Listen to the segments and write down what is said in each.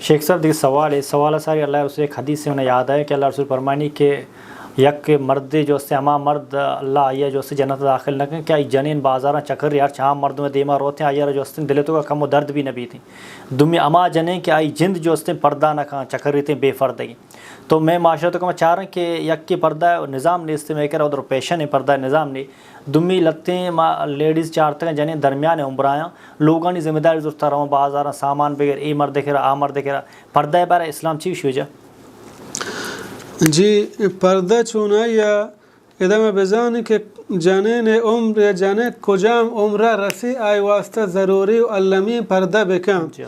شیخ صاحب، دیگہ سوال ہے، سوال ساری اللہ رسول ایک حدیث سے انہیں یاد آئے کہ اللہ رسول فرمانی کہ یک مردے جو استے، ہما مرد اللہ آئیے جو استے جنت داخل نہ کن کہ آئی جنین بازاراں چکر یار چاہاں مردم دیما روتے ہیں، آئی جو استے دل تو کا کم و درد بھی نہ بیتی۔ دومی ہما جنین کہ آئی جند جو استے پردہ نہ کن، چکر ریتے بے پردگی۔ تو میں معاشرہ تو کم چارن کہ یک کے پردہ نظام نیستے میں کرا ادھر پیشن پردہ نظام نے۔ دومی لتیں ما لیڈیز چارتگاں جنین درمیان عمرایاں، لوگانی ذمہ داری زرتا رواں بازاراں سامان بگر، اے مرد کرا، آ مرد کرا۔ پردہ بارہ اسلام چی شوجا؟ جی، پردہ چونائی یا ادا ما بزانیں کہ جنین عمر یا جنین کجام عمرہ رسی آئی واسطہ ضروری و المی پردہ بکن۔ جی۔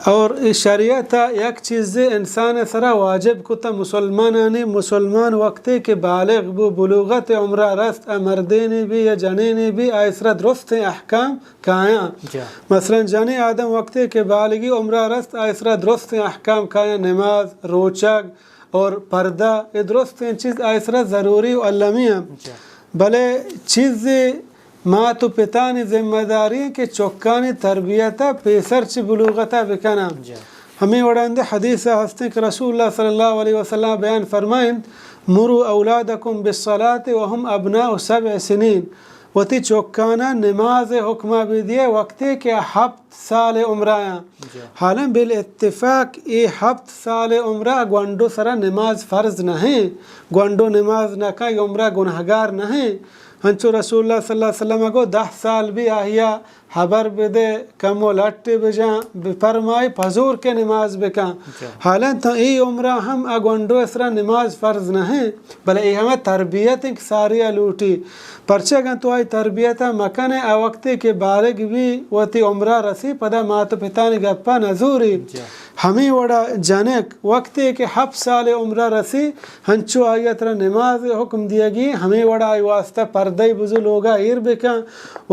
اور اے شریعت یک چیزے انسان سرا واجب کتا مسلمانانی، مسلمان وقتے کہ بالغ بو، بلوغت عمرہ رست، آ مردینے بھی یا جنینے بھی، آئی سرا درستیں احکام کایاں۔ جی۔ مثلاً جنی آدم وقتے کہ بالغی عمرہ رست، آئی سرا درستیں احکام کایاں، نماز، روچگ اور پردہ، اے درستیں چیز آئی سرا ضروری و المی ہیں۔ جی۔ بلے چیزے مات و پتانی ذمہ داری ہیں کہ چکانی تربیت پیسر چہ بلوغتا بکناں۔ جی۔ ہمیں وڑا اندے حدیث ہستیں کہ رسول اللہ صلی اللہ علیہ وسلم بیان فرمائیں، مروا اولادکم بالصلاة وهم ابناء سبع سنین، وتی چکانا نماز حکمہ بدیے وقتے کہ ہپت سال عمرایاں۔ جی۔ حالاں بالاتفاق اے ہپت سال عمرہ گونڈو سرا نماز فرض نہ ہیں، گونڈو نماز نہ کن، اے عمرہ گناہگار نہ ہیں۔ ہنچو رسول اللہ صلی اللہ علیہ وسلم گو دہ سال بھی آہیا حبر بدے، کمو لٹے بجاں، بفرمائی پزور کے نماز بکن۔ جی۔ حالاں تو اے عمرہ ہم آ گونڈو سرا نماز فرض نہ ہیں، بلے اے ہمیں تربیت انت کہ ساری لوٹی۔ پرچہ اگاں تو آئی تربیت ء مکن ئے، آ وقتے کہ بالغ بی، وتی عمر ء رسی، پدا مات و پتانی گپ ء نزوری۔ جی۔ ہمے وڑ ء جنک وقتے کہ ہپت سال ء عمر ء رسی، ہنچو آئی ء ترا نماز ء حکم دیگی، ہمے وڑ ء آئی واسطہ پردہ ء بزو لوگ ء ایر بکن۔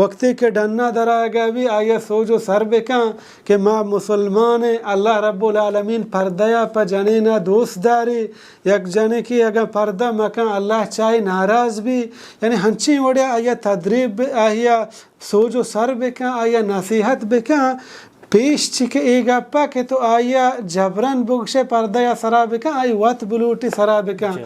وقتے کہ ڈن ء در آیگ ء بی، آئی ء سوج و سر بکن کہ ما مسلمان ایں، اللہ رب العالمین پردہ ء پہ جنین ء دوست داری۔ یک جنکے اگاں پردہ مکن، اللہ چہ آئی ناراض بی۔ یعنی ہنچیں وڑے آئی ء تدریب، آئی ء سوج و سر بکن، آئی ء نصیحت بکن، پیش چہ کہ اے گپ ء کہ تو آئی ء جبرن بگشے پردہ ء سرا بکن، آئی وت بلوٹی سرا بکن۔ جی۔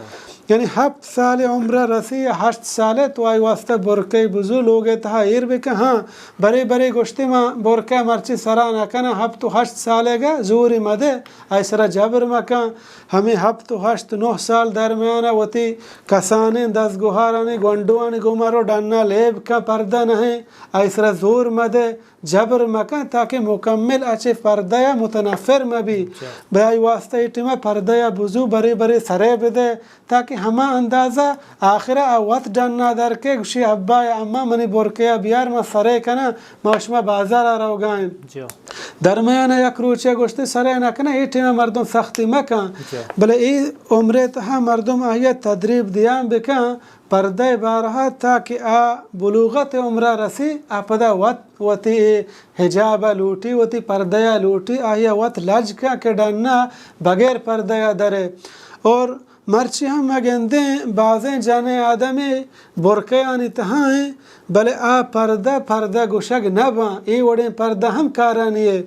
یعنی ہپت سال عمر ء رسی یا ہشت سال ء تو آئی واسطہ برقعے بزو لوگ ء تہا ایر بکن۔ ہاں، برے برے گوشتے ما برقعہ مرچی سرا نہ کناں، ہپت و ہشت سال ء گا زوری مدے، آئی سرا جبر مکن۔ ہمے ہپت و ہشت نہ سال درمیان ء وتی کسانیں دزگوہارانی گونڈوانی گوما رو ڈنا لیب کن، پردہ نہ ایں، آئی سرا زور مدے، جبر مکن تاکہ مکمل ء چہ پردہ ء متنفر مہ بی۔ اچھا۔ بہ آئی واسطہ اے ٹیم ء پردہ ء بزو برے برے سرے بدے تاکہ ہما اندازہ آخر ء آ وت ڈنا در کے گوشی، ابا یا اما منی برقعہ بیار، ما سرے کناں، ما شما بازار ء روگا ایں۔ جی۔ درمیان ء یک روچے گوشتے سرے نہ کناں، اے ٹیم ء مردم سختی مہ کن۔ جی۔ بلے اے عمرے تہا مردم آئی ء تدریب دیان بکن پردہ ء بارہ ء تاکہ آ بلوغت ء عمر ء رسی، آ پدا وت وتی اے حجاب ء لوٹی، وتی پردہ ء لوٹی، آئی ء وت لج کن کہ ڈن ء بغیر پردہ ء درے۔ اور مرچی ہم ما گندیں بازیں جنیں آدمے برقعانی تہا ایں، بلے آ پردہ، پردہ گوشگ نہ باں، اے وڑیں پردہ ہم کارانی ء۔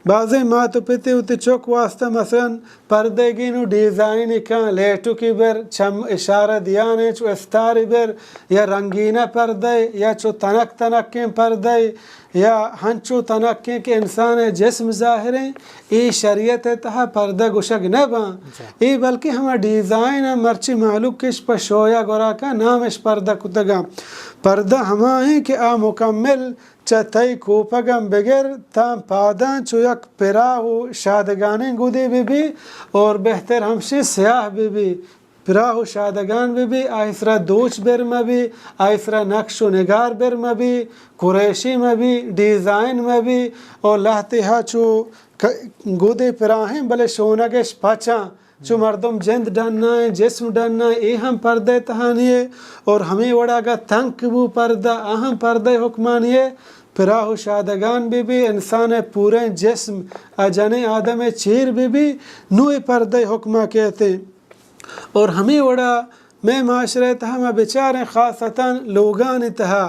بازیں مات و پتے وتی چک واسطہ مثلاً پردے گی نوں ڈیزائن کن، لیٹکی بر چم اشارہ دیان ایں، چو استاری بر یا رنگینہ پردے یا چو تنک تنکیں پردے، یا ہنچو تنکیں کہ انسان ء جسم ظاہریں، اے شریعت ء تہا پردہ گوشگ نہ باں۔ جی۔ اے بلکہ ہما ڈیزائن ء مرچی مہلوک اش پہ شویا گورا کن نام اش پردہ کتگاں۔ پردہ ہما ایں کہ آ مکمل چہ تئی کوپگاں بگر تاں پاداں چو یک پراہ و شادگانیں گدے بہ بی اور بہتر ہمشی سیاہ بہ بی۔ پراہ و شادگان بہ بی، آئی سرا دوچ بر مہ بی، آئی سرا نقش و نگار بر مہ بی، قریشی مہ بی، ڈیزائن مہ بی، اور لہتے ہا چو ک-، گودے پراہیں بلے شونگش پچاں، چو مردم جند ڈنائیں، جسم ڈنائیں، اے ہم پردہ تہانیے، اور ہمیں وڑا گا تنک بو پردہ، آ ہم پردہ حکمانیے۔ پراہ و شادگان بہ بی، انسان پوریں جسم ء جنیں آدم چیر بہ بی، نو اے پردہ حکما کہتے۔ اور ہمے وڑا مئے معاشرہ ء تہا ما بچاریں خاصتاً لوگانی تہا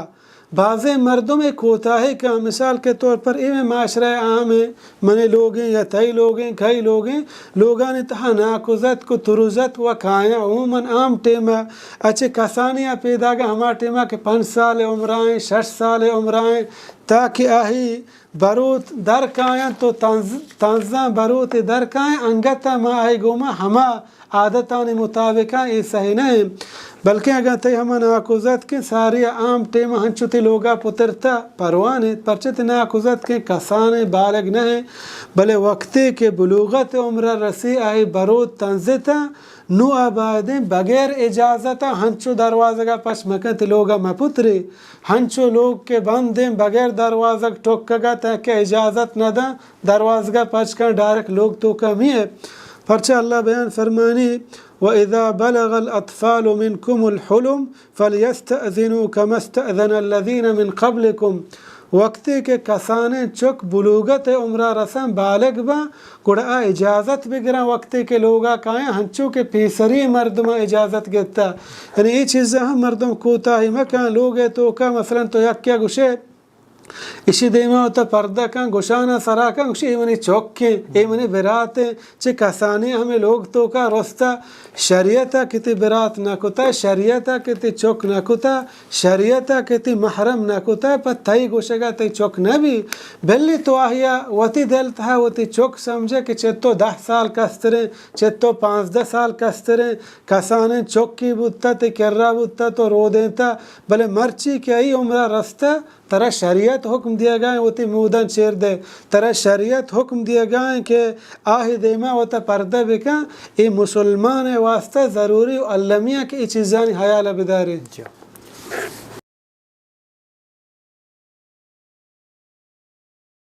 بازیں مردم ء کوتاہی کن، مثال کے طور پر ایویں معاشرہ عام ء، منی لوگیں یا تئی لوگیں، کئی لوگیں، لوگانی تہا ناکوزتک و تروزتک و کایاں، عموماً عام ٹیم ء اچے کسانی ء پیداگ ء ہما ٹیم ء کہ پنچ سال ء عمرائیں، شش سال ء عمرائیں، تاکہ آہی بروت در کایاں تو تنز-، تنزاں بروت در کایاں، انگت ء ما آئی گوما ہما عادتانی مطابقاں، اے صحیح نہ انت۔ بلکیں اگاں تئی ہما ناکوزتکیں ساری ء عام ٹیم ء ہنچو تئی لوگ ء پترتہ، پرواہ نیت، پرچہ تئی ناکوزتکیں کسانیں بالغ نہ انت، بلے وقتے کہ بلوغت عمر ء رسی، آئی بروت تنزتہ، نوں آ بائدیں بغیر اجازت ء ہنچو دروازگ ء پچ مکن، تئی لوگ ء مپترے۔ ہنچو لوگ کہ بندیں بغیر دروازگ ٹکگ ء تاکہ اجازت نہ داں، دروازگ ء پچ کن، ڈائریکٹ لوگ توکا میئے۔ پرچہ اللہ بیان فرمانی، وَإِذَا بَلَغَ الْأَطْفَالُ مِنْكُمُ الْحُلُمَ فَلْيَسْتَأْذِنُوا كَمَا اسْتَأْذَنَ الَّذِينَ مِنْ قَبْلِكُمْ، وقتے کہ کسانیں چک بلوغت عمرہ رسن، بالغ باں، گڑا آ اجازت بگراں، وقتے کہ لوگا کایاں، ہنچو کہ پیسری مردماں اجازت گپتا۔ یعنی اے چیزا ہم مردم کوتاہی مکن۔ لوگ ء توکا مثلاً تو یکے ء گوشے، اشی دیما وتا پردہ کن، گوشانا سرا کن، گوشی اے منی چک ایں، اے منی برات ایں، چہ کسانیں ہمے لوگ توکا رستا، شریعت ء کہ تئی برات نہ کتا، شریعت ء کہ تئی چک نہ کتا، شریعت ء کہ تئی محرم نہ کتا، پہ تئی گوشگا تئی چک نہ بی، بلے تو آہیا وتی دل تہا وتی چک سمجھے کہ چہ تو دہ سال کستریں، چہ تو پانزدہ سال کستریں، کسانیں چکی بوتا، تئی کرا بوتا، تو رودینتا، بلے مرچی کہ ای عمرا رستا، ترا شریعت حکم دیگا ایں وتی موداں چیر دے، ترا شریعت حکم دیگا ایں کہ آہی دیما وتا پردہ بکن، اے مسلمان واسطہ ضروری و المی ایں کہ اے چیزانی حیال بدارے۔ جی۔